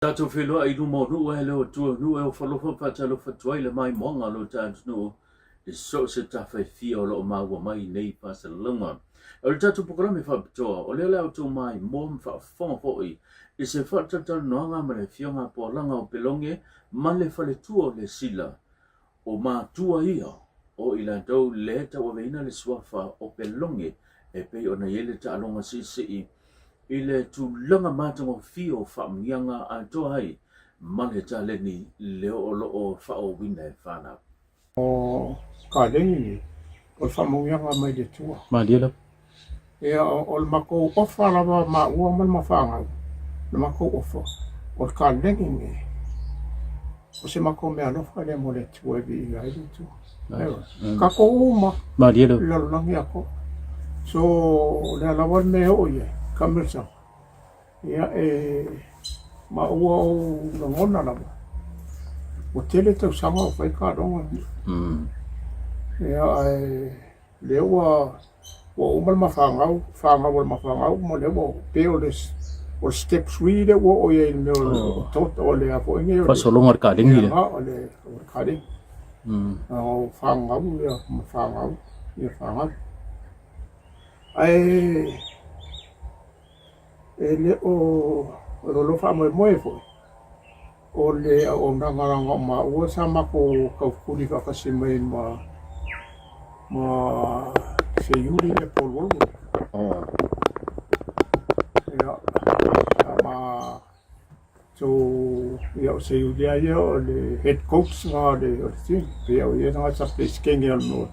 Tatou feiloai i luma o nuu ae leo atu o nuu e ofo alofa ma faatalofa atu ai le maimoaga o lo ta atunuu i so o se tafa e fia o lo o maua mai nei faasalalauga. O le tatou polokalame faapitoa, o lea o le a outou maimoa ma faafofoga foi i se faatalatalanoaga ma le Afioga a Poalaga o Peloge ma le faletua o Lesila. O matua ia o i latou le tauaveina le suafa o Peloge e pei ona i ai le taaloga siisii i le tulaga matagofie o faamanuiaga atoa ai ma le taleni leo o lo o faaauauina e fanau. O kaleni nei, o le faamanuiaga mai le Atua. Malie lava. Ia, o le matou ofa lava maua ma le mafanau, le matou ofa, o le kaleni nei, o se matou meaalofa lea mo le Atua e viia ai le Atua. Ioe. Tatou uma Malie lava. i le lalolagi atoa. So, o lea lava le mea e oo i ai, Kamilsa, ia e ma ua ou lagona lava, ua tele tausaga o fai taaloga nei. Ia ae lea ua ua uma le mafanau, fanau a le mafanau ma lea ua pei o le o le step 3 lea ua oo i ai i le mea o le toto o le a foi nei o le Faasologa o le kalegi lea. Ia, o le o le kalegi. O fanau ia ma fanau ia fanau. Ae e le o o lo faamoemoe foi o le auaunaga leaga o maua sa matou taufuli faatasi mai ma ma Seiuli lea Paul Wallwork. Ia, sa ma so ia o Seiuli lava ia o le head coach na o le o le team. Pei o ia na sa peresetene o le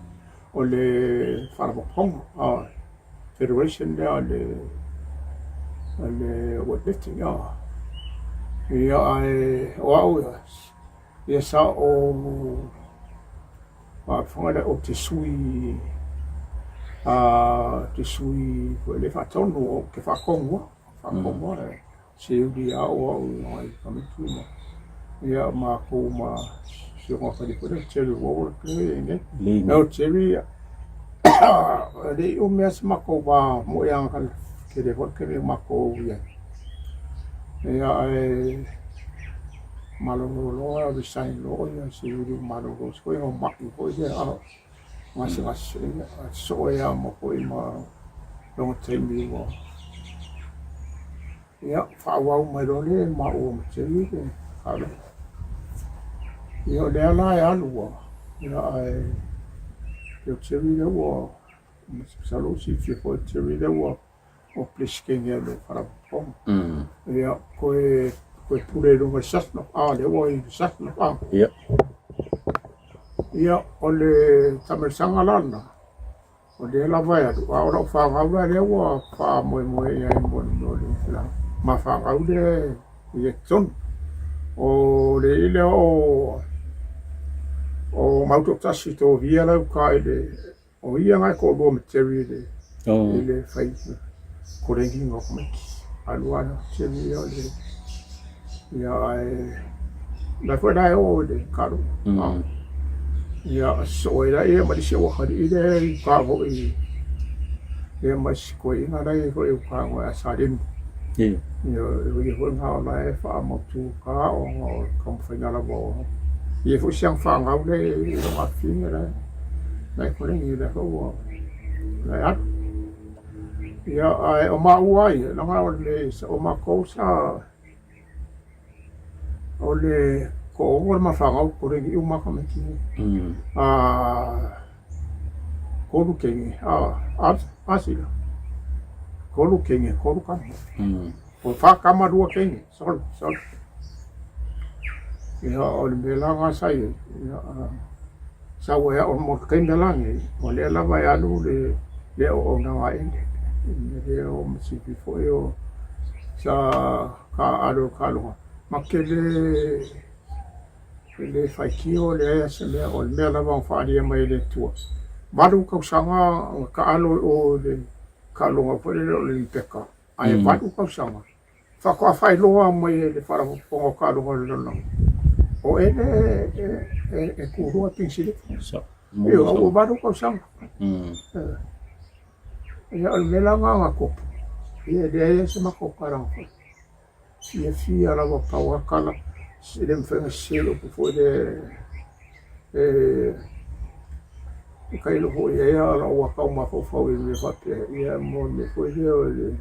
o le faalapotopotoga, federation lea o le o le weightlifting. Ia ae o au ia, ia sa ou faafofoga lea ou te sui te sui foi lea faatonu ou te faatonu lava, faatonu lava. Seiuli ao au i tamaiti ma ia matou ma si o matou foi lea Jerry Warwick lea e i ai nei. O Jerry e le i umi lava si matou va moeaga tele foi le taimi o matou i ai. Ia ae malolo loa resign loa ia Seiuli ua malolo foi ua mai foi lea gasegase sosoo ai lava ma foi ma lona taimi ua ia faaauau mai loa lea e maua ma Jerry le faalogo. Ia o lea la e alu ua ia ae o Jerry lea ua masalo ua silafia foi o Jerry lea ua o Peresetene o le Faalapotopotoga. Ia toe toe pule i luga i le SAFNOC, a lea ua i le SAFNOC a. Ia. Ia o le tamasaga la lena, o lea lava e alu, a o lau fanau la lea ua faamoemoe i ai mo le mea o le ma fanau lea e i totonu. O le alii lea o o Mautoatasi Tovia la e uta i le O ia na e toalua ma Jerry i le, i le fai koleniga o tamaiti. Alu lava Jerry ia o le, ia ae, la foi la e oo i le kalu. Ia sosoo ai laia ma le isi atalii lea e i uta foi, ia ma isi toeaiina la e i ai foi i uta ia Salemu. Ia. Ia o ia foi lena o la e faamautu ka aoga o le taumafaiga lava o, e i ai foi si ana fanau lea e i lona afafine la e. Nai koleni lea foi ua nai alu. Ia, ae o maua ia, leaga o le, o matou sa, o le toaono le ma fanau koleni uma lava tamaiti nei. Tolu teine, a sila, tolu teine, tolu tama. O fa tama, lua teine, sorry, sorry. Ia, o le mea la lena sa i ai, ia, sau ai au mo le taimi la lenei, o lea lava e alu le le auaunaga a ele. I le mea o masifi foi o sa taaalo i le taaloga, ma te le e le faitio, leai lava se mea, o le mea lava na faaalia mai e le Atua. 8 tausaga na taalo i o i le taaloga foi lele o le Rebecca, ae 8 tausaga faatoa faailoa mai e le Faalapotopotoga o Taaloga o le Lalolagi, o ele e tulua pigisiliva. Ioe, ua 8 tausaga. Ia, o le mea la lena na tupu, ia e leai lava se matou tala na fai. Fiafia lava pau a kala, e le mafai ona sese le upu foi lea e e tailo foi i ai a o lau tau mafaufau i mea faapea, ia mo le mea foi lea o le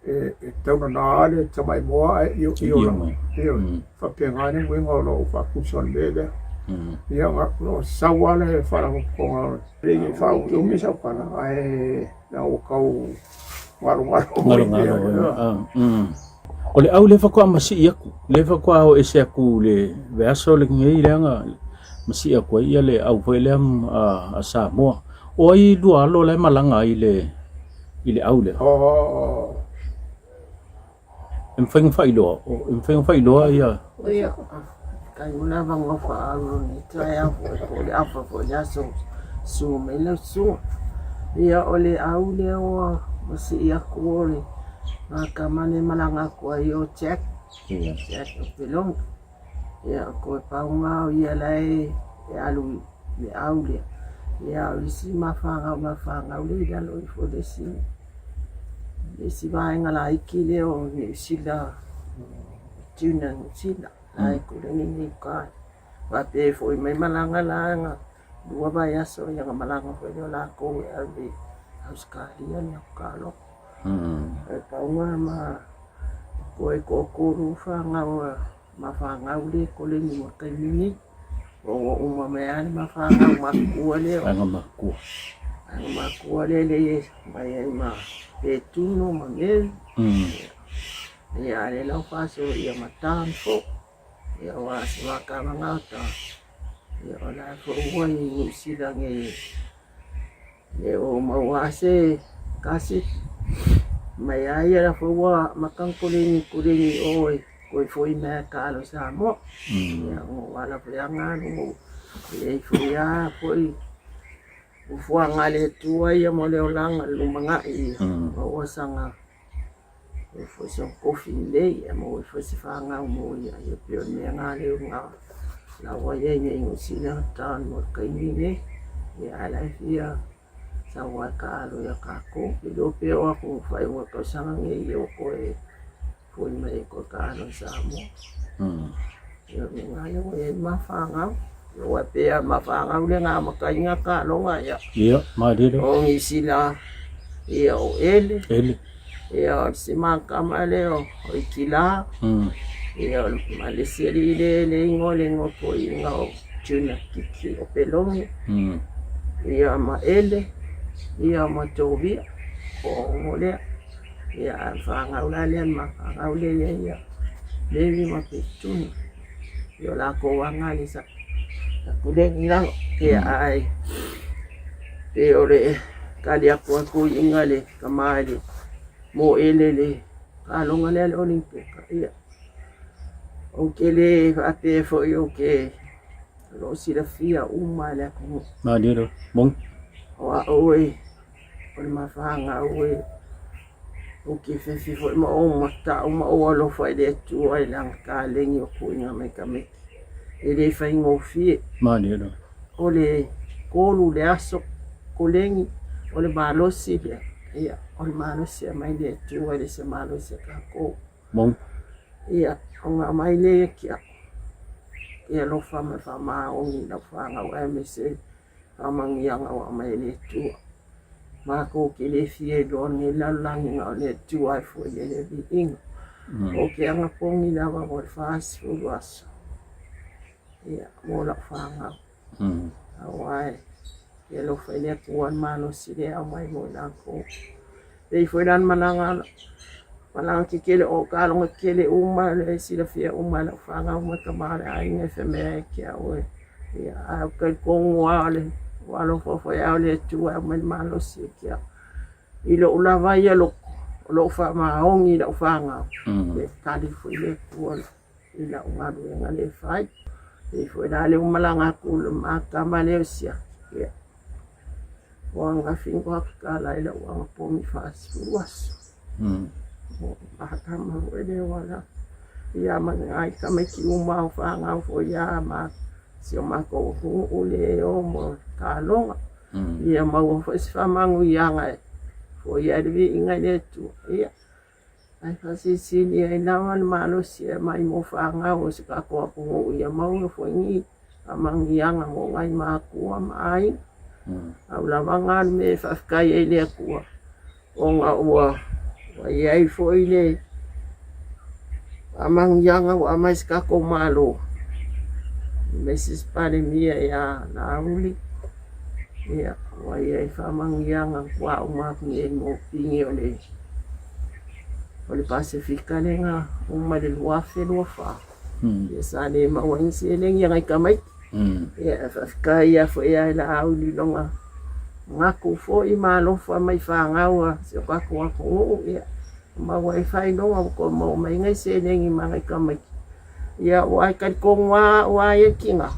e taunana le tamai moa ae ioio lava. Ioe, faapena le uiga o lou faatusa o le mea lea. Ia, o sau lava le faalapotopotoga, e le i faaumiumi sau tala, ae ua tau galogalo mai. Galogalo. O le au lea faatoa masii atu, lea faatoa o ese atu le vaiaso lenei leaga masii atu ai le au foi lea a Samoa. O ai lua alo la e malaga ai i le au lea? E mafai ona faailoa, e mafai ona faailoa ia. Ia, kai una vanga whaaro ni tae au foi po le afa foi le aso su mai le su. Ia o le au lea ua masii aku o le makamane malaga aku ai o Jack. Jack o Pelongi. Ia ko e paunga o ia la e alu i le au lea. Ia o isi mafangau mafangau le i lalo ifo le isi le isi vaega laiti lea o Niu Sila, Tuna Niu Sila, la e koleni nei uka. Faapea e foi mai malaga la na lua vaiaso ia na malaga foi lea o lakou e ave i Ausetalia le au talofa. E paunga ma koe toatolu fanau a ma fanau le koleni mo le taimi nei. O ua uma mai lava le ma fanau matutua lea. Aiga matutua. Aiga matutua lea le mai ai ma Petino ma Mary. Ia a lea la ua faasoa ia ma Dan foi. Ia aua se makamaga o ta. Ia o la foi ua i Niu Sila nei le o maua se kasi mai a ia la foi ua makang koleni koleni o e koe foi mai ka alo Samoa. Ia o ala foi anga no e foi a foi ufuanga le Atua ia mo le olaga le lumanai ia. Maua sanga e foi se kofi lelei e maua ai foi se fanau mo ia. Ia pei o le mea lena lea ua la ua i ai nei i Niu Sila town mo le taimi lenei. Ia ae la e fia sau lava e taalo ia tatou. E le iloa pe oo atu i le faaiuga o le tausaga lenei ia ua toe foi mai e toe taalo i Samoa. Ia o le mea lena lea ua i ai le ma fanau. Aua e pei lava ma fanau lea na amataina taaloga ia. Ia, malie lea. O Niu Sila, ia o Ele. Ele. Ia o le makama lea o Itila. Ia o le isi alii lea le igoa le igoa toeaina o Junior Kiki o Peloni. Ia ma Ele, ia ma Tovia, o ono lea. Ia a fanau la lea ma fanau lea ia ia Mary ma Petuna. Ia o lakou aga le sa kuleni lalo. Ia ae pei o le tali atu a tuiga le tama i le moele le kaloga lea le Olympika. Ia ou te le faapea foi ou te o lo o silafia uma e le atunuu. Malie loa. Moni. O au e o le mafaga e ou te fefe foi ma ou matau ma ou alofa i le Atua i lana taleni o tuuina mai tamaiti. E le faigofie. Malie loa. O le 3 le aso koleni o le malosi lea. Ia, o le malosi e aumai le Atua e le se malosi a tatou. Moni. Ia, ona aumai lea ia te au. E alofa ma faamaoni i lau fanau aemaise faamanuiaga ua aumai e le Atua. Matou te le fia iloa lenei lalolagi na o le Atua e foi i ai le viiga. Ou te anapogi lava mo le 40 aso ia, mo lau fanau. Aua e alofa i le Atua le malosi lea e aumai mo i latou. E i ai foi la le malaga, malaga tetele o taaloga tetele uma e silafia uma e lau fanau ma tama o le aiga e fai mai ia te au e Ia, ae ou te talitonu lava o le ua alofa foi lava o le Atua e aumai le malosi ia te au. I lou lava ia loto, o lou faamaoni i lau fanau, e tali foi le Atua i lau galuega lea e fai. E foi la lea ua malaga atu le ma tama lea o Siaki, ia, ua ananafi na atu tala i lau anapogi 40 aso. O tama foi lea ua la, ia ma nai tamaiti uma o fanau foi ia ma si o matou atunuu lea e o mo taaloga. Ia maua foi se faamanuiaga e foia ai le viiga i le Atua. Ia. Ae faasilisili ai lava le malosi e aumai mo fanau o si tatou atunuu ia maua foi ni faamanuiaga mo nai matua ma aiga. Pau lava na o le mea e faafetai ai i le Atua ona ua i ai foi le faamanuiaga ua aumai e si tatou Malo, aemaise si Palemia ia Laauli, ia ua i ai faamanuiaga ua uma atu nei mo pine o le O le Pasefika lea na uma i le 2024, ia sa le maua ai ni seleni a nai tamaiti. Ia e faafetai lava foi ia Laauli i lona manatu foi ma alofa mai i fanau a si o tatou atunuu, ia maua ai faailoga ua toe maua mai ai nai seleni ma nai tamaiti. Ia aua e talitonu lava au a ia le tina,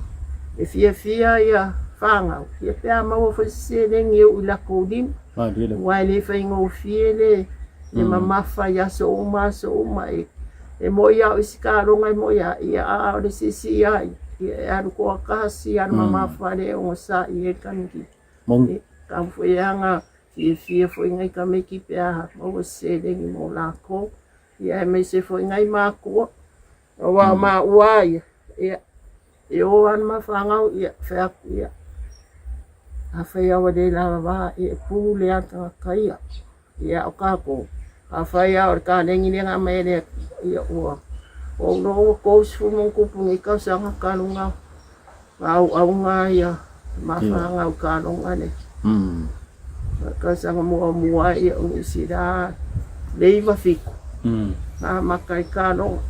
e fiafia ia fanau, ia pe a maua foi se seleni e uu i latou lima. Aua e le faigofie le le mamafa i aso uma aso uma. E moi lava o isi taloga e moi lava, ia a o le siisii lava ia, e alu toatasi lava le mamafa lea e onosai ai le tamaitiiti. E tatau foi lava ona fiafia foi nai tamaiti pe a maua se seleni mo latou, ia aemaise foi nai matua. Aua o maua ia, ia, e o lava le ma fanau, ia, fai atu, ia, afai lava ua le lavava, ia, e pule lava le tagata ia. Ia, o tatou, afai lava o le kaleni lea na aumai e le Atua, ia, ua, ua ou iloa ua 30+ nei tausaga talu ona auauna ia ma fanau i kaloga lea. O le tausaga muamua ia o Niu Sila le 97 na amata ai kaloga.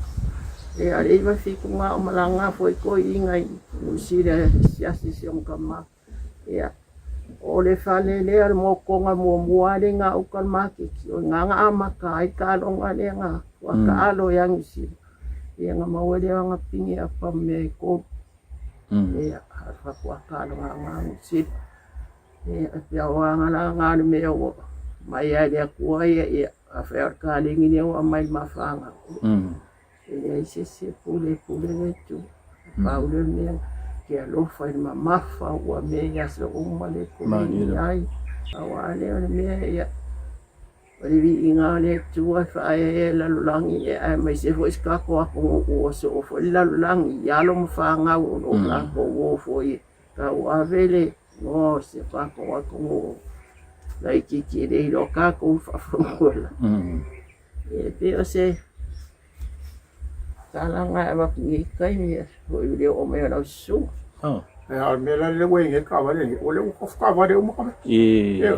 Ia le 97 na o malaga foi toeaiina i Niu Sila e asiasi i si ona tama. Ia o le fale lea o le mokoga muamua lea i gauta o le maketi, o i ina na amata ai kaloga lea na faataalo ia Niu Sila. Ia na maua lea o ana pine apa ma mea e tolu. Ia, faatoa kaloga na Niu Sila. Ia, e pei o aga la na o le mea ua mai lava e le Atua ia, ia, afai o le kalegi lea ua aumai i le mafaga, e leai se isi e pule, e pule le Atua. Pau lea o le mea, ke alofa i le mamafa ua mea i aso uma le koleni ai. Aua lea o le mea, ia, O le viiga o le Atua e faaeaea i le lalolagi, aemaise foi si tatou atunuu ua soo foi le lalolagi i alo ma fanau o lo o latou o foi e tauave le igoa o si o tatou atunuu laitiiti e le iloa tatou faafogafoga. E pei o se tala lena e avatu i nei taimi foi i le oo mai o lau susuga. A o le mea la lea ua i ai nei le taavale lenei, o lea ua tofu taavale uma tamaiti.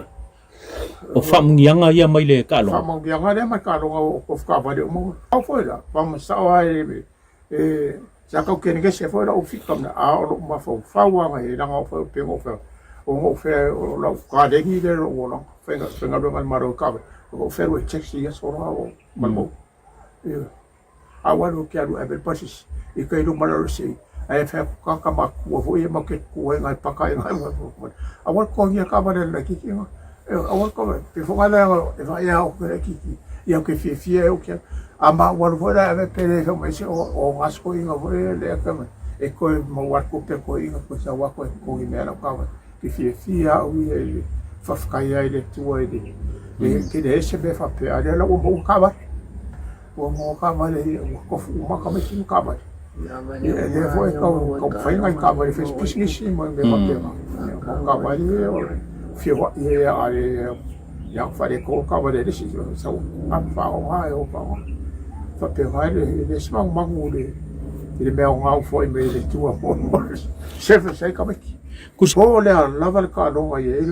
O faamuniaga ia mai le taaloga. Faamanuiaga lea mai taaloga o tofu taavale uma. Au foi la, faamasao lava e e sa tau kenekese foi lau fika mea, a o lou mafaufau lava na i ai, leaga o fai o pei ona ou fai atu, o ou fea o lau kaleni lea i lou olaga, faigaluega a le Malo i taavale, o ou fea e taxi i aso la o Malomou. Ioe. A ua alu ou te alu e ave le pasese i tai luma o le sei, ae fai atu tagata matutua foi ia matou te tutu ai nai paka i nai aua le totogia taavale a le laitiiti ina. Aua le totogia, pei foi lea e vaai lava ou te laitiiti, ia ou te fiafia ai ou te alu. A ma ou alu foi la e ave pe le fai mai se o gasoina foi lea e toe maua atu tupe a toeaiina toe sau lava toe totogi mai lau taavale. Te fiafia au ia i le faafetai ai i le Atua i le ke leai se mea faapea, a o lea la ua maua taavale. Ua maua taavale ia ua tofu uma tamaiti ma taavale. Ia lea foi e tau taumafai nai taavale e fai pisinisi ma mea faapena. O taavale ia o le feoai ai a le ia faaletonu taavale a le isi, sau faaaoga e o faaaoga. Faapena e le se magumagu i le mea aoga ua foai mai e le Atua mo service ai tamaiti. Po o le a lava le taaloga e i ai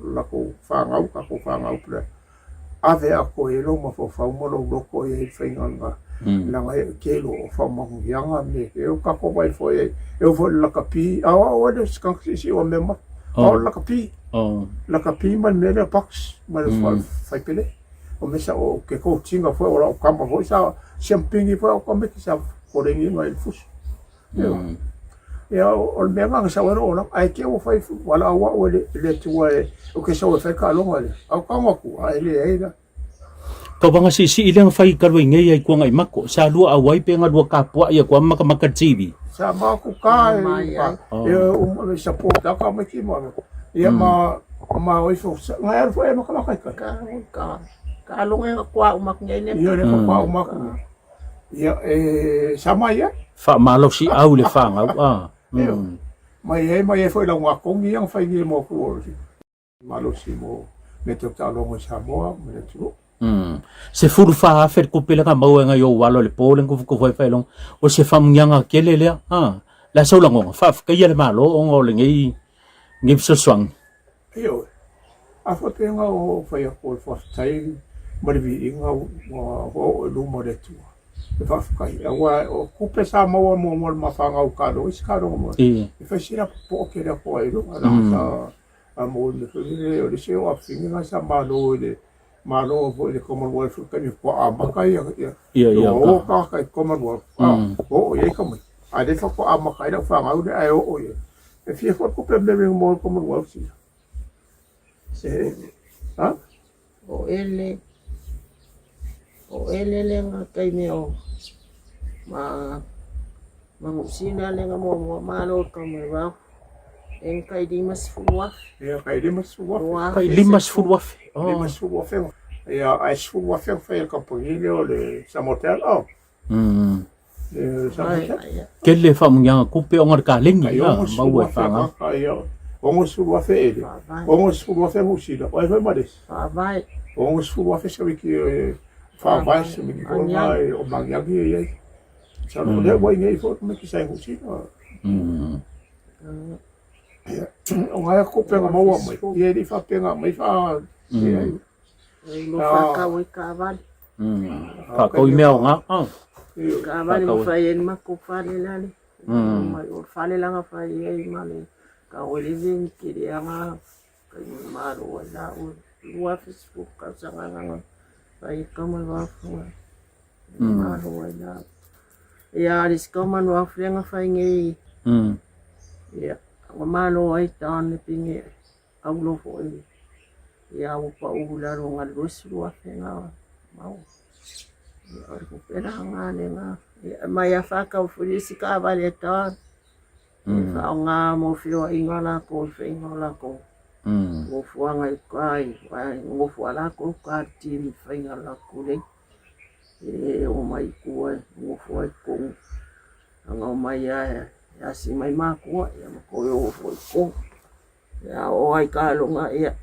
latou fanau, tatou fanau po o le a, ave atoa i ai lou mafaufau ma lou loto i ai i le faiga lena, leaga e tele o faamanuiaga me e o tatou vaai foi ai, e oo foi i le lakapi, a o au e le o se tagata siisii o mea mamafa, a o le lakapi, lakapi ma le mea lea box ma le faipele. O mea sa ou ke coaching foi o lau tama foi sa siampini foi au tamaiti sa koleniga i le fusi. Ia o le mea lena na sau ai lou olaga, ae te i ua fai valaau au e le Atua ou te sau e fai taaloga lea. Ae ou tago atu, a e leai la. Tauvaga siisii lea na fai talu ai nei ai Tuanai Mako, sa lua auai pe na lua tapuai atu a makamaka le TV. Sa maku ka e uma e support a ka mai ki ma. Ia ma ma o ifo ngai alu foi e makamaka i kai. Ka ka. Taaloga e faatoa uma atu nei lea. Ia lea faatoa uma atu nei. Ia e sama ia. Faamalosiau i le fanau a. Ioe. Mai ai mai ai foi lau gatogi ia na fai nei mo atu o malosi mo mea tau taaloga i Samoa ma le atunuu. 14,000 le tupe lea na maua e nai ou alo i le po lea na tufatufa ai faailoga. O se faamanuiaga tele lea. A, le a sau lagona? Faafetaia le Malo ona o lenei lenei fesoasoani. Ioe. A faapea o fai atu o le faafetai ma le viiga ua oo i luma o le Atua, e faafetai. Aua o tupe sa maua muamua e le mafanau kalo, isi kalo mo. E fai sila popo tele atu ai i luga, leaga sa maua i le mea foi lele, o le isi o afafine na sa malo i le Malo foi i le Commonwealth i le taimi faatoa amata ia, ia, Ia, ia, o tagata i Commonwealth, oo i ai tamaiti. A lea faatoa amata ai lau fanau lea ae oo i ai. E fia foi tupe mea mo le Commonwealth ia. E, ha? O ele, o ele le nga taimi o ma Manusina le nga muamua malo le Commonwealth. E kai 50,000. Ia, kai 50,000. Kai 50,000. Oh. 50,000. Ia, ae 10,000 na fai e le kamupani lea o le Samotel. Oh. Le Samotel. Tele faamanuiaga tupe ona le kaleni a maua e fanau. Kai 60,000 ele. 60,000 Niu Sila. O ai foi ma le isi? Faavae. 60,000 se wiki faavae se wiki foi na o Magiagi e i ai. Sa o lea ua i nei foi tamaiti sa i Niu Sila. Ia, o ngai a tupe na maua mai, ia e le i faapea na aumai faa... E mo whakau i kaavale. Whakau i mea o ngā. Kaavale mo whai e mako whale lale. Mai o whale langa whai e male. Ka o le veni ke le anga. Kai mo malo ai la o. Lua fisifu ka sanga nganga. Whai ka mai wafunga. Malo ai la. Ia le si kaumanu au flenga fai ngei. Ia ua malo ai tane pinge au lo foi. Ia ua pau i lalo nga 20,000 nga mau. Ia o le kupela nga le nga. Ia mai a whakau fuli si ka vale tane. E whaonga mo whioainga lākou i whainga o lākou. Ngofuanga i kai, ngofua lākou ka tini whainga lākou nei. E o mai kua, ngofua i kongu. Anga o mai a e asi mai mākua, ia ma koe o fo i kongu. Ia o ai ka longa ia.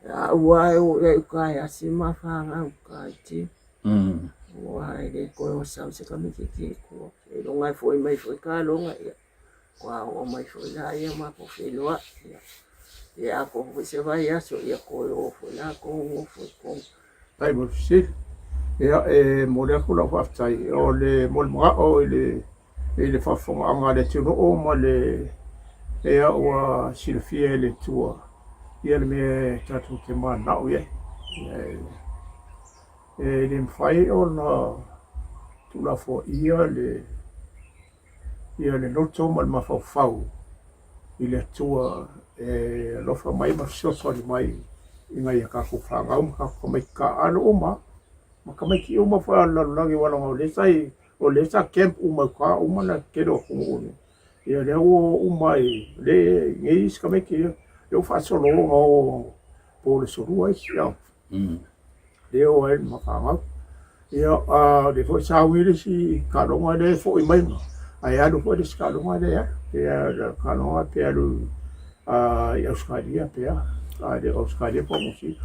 Ia ua e o ia uka e asi ma whangau ka i ti. Ua e le koe o sau se kamiki ki kua. E longa e foi mai foi ka longa ia. Kua o mai foi la ia ma ko whenua. Ia, ia ko foi se vai aso ia koe o foi la ko ngofo i kongu. Faafetai mo le fesili. Ia, e momoli atu lau faafetai o le mo le manao i le i le faafofogaaga a le atunuu ma le ia ua silafia e le Atua ia le mea e tatou te mananao i ai. E le mafai ona tuulafoaia le ia le loto ma le mafaufau i le Atua e alofa mai ma fesoasoani mai i nai a tatou fanau ma tatou tamaiti taaalo uma ma tamaiti uma foi o le lalolagi aua leaga o lea sa i o lea sa camp uma i uta uma le tele o atunuu nei. Ia lea ua o uma i lea e nei isi tamaiti ia lea ua faasolo ona o po o le aso Lua isi lea o ai ma fanau. Ia, a o lea foi sa ui le isi taaloga lea e foi mai ma, ae alu foi le isi taaloga lea e alu. Pe a le taaloga pe alu i Ausetalia pe a, a le o Ausetalia po o Niu Sila.